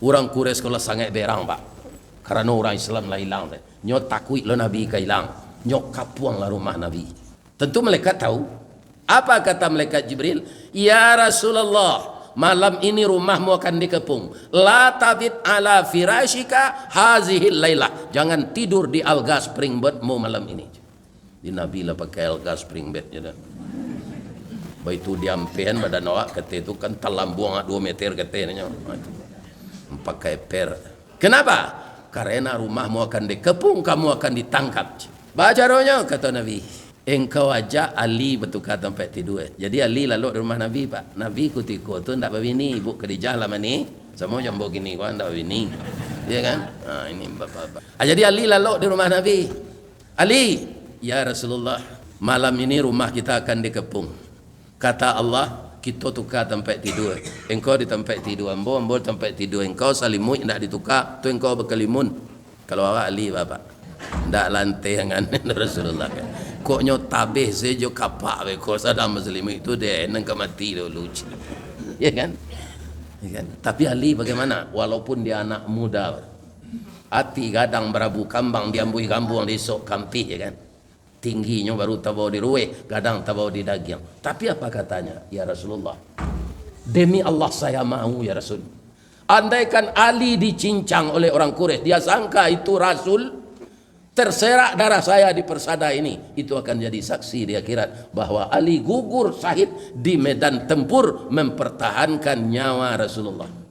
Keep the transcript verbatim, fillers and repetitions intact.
Urang Quraisy ko lah sangaik berang, Pak. Karano urang Islam lah ilang, nyo takuik lo Nabi ka ilang, nyo kapuang lah rumah Nabi. Tentu malaikat tahu. Apa kata malaikat Jibril? "Ya Rasulullah, malam ini rumahmu akan dikepung. La tabit ala firasyika hazihil lailah. Jangan tidur di alga spring bedmu malam ini." Di Nabi lah pakai alga spring bednyo dah. Baitu diampehan badan awak, kata tu kan talambuang duo meter katanyo. Pakai per. Kenapa? Karena rumahmu akan dikepung, kamu akan ditangkap. Bacaronyo, kata Nabi, "Engkau ajak Ali bertukar tempat tidur." Jadi Ali lalok di rumah Nabi, Pak. Nabi kutiko tu ndak babini, Ibu Khadijah lah mani, samo jambo kini ko ndak babini. Ya kan? Ha, ini bapak-bapak. Ah, jadi Ali lalok di rumah Nabi. "Ali, ya Rasulullah, malam ini rumah kita akan dikepung. Kata Allah, kito tukar tempat tidur. Engkau di tempat tidur ambo, ambo di tempat tidur engkau, salimuik indak ditukar, tu engkau bakalimun." Kalau awak Ali, Bapak, ndak lanteh angan Rasulullah kan. Koknyo tabeh sajo kapak beko sadang basalimuik tu deh, nan ka mati dulu. Ya kan? Ya kan? Tapi Ali bagaimana? Walaupun dia anak muda, ati gadang barabu kambang, diambuih gambuang, diisok kampih, ya kan? Tingginyo baru tabao di ruweh, gadang tabao di dagiang. Tapi apa katanya? "Ya Rasulullah, demi Allah saya mau, ya Rasul. Andaikan Ali dicincang oleh orang Quraisy, dia sangka itu Rasul, terserak darah saya di persada ini, itu akan jadi saksi di akhirat bahwa Ali gugur syahid di medan tempur mempertahankan nyawa Rasulullah."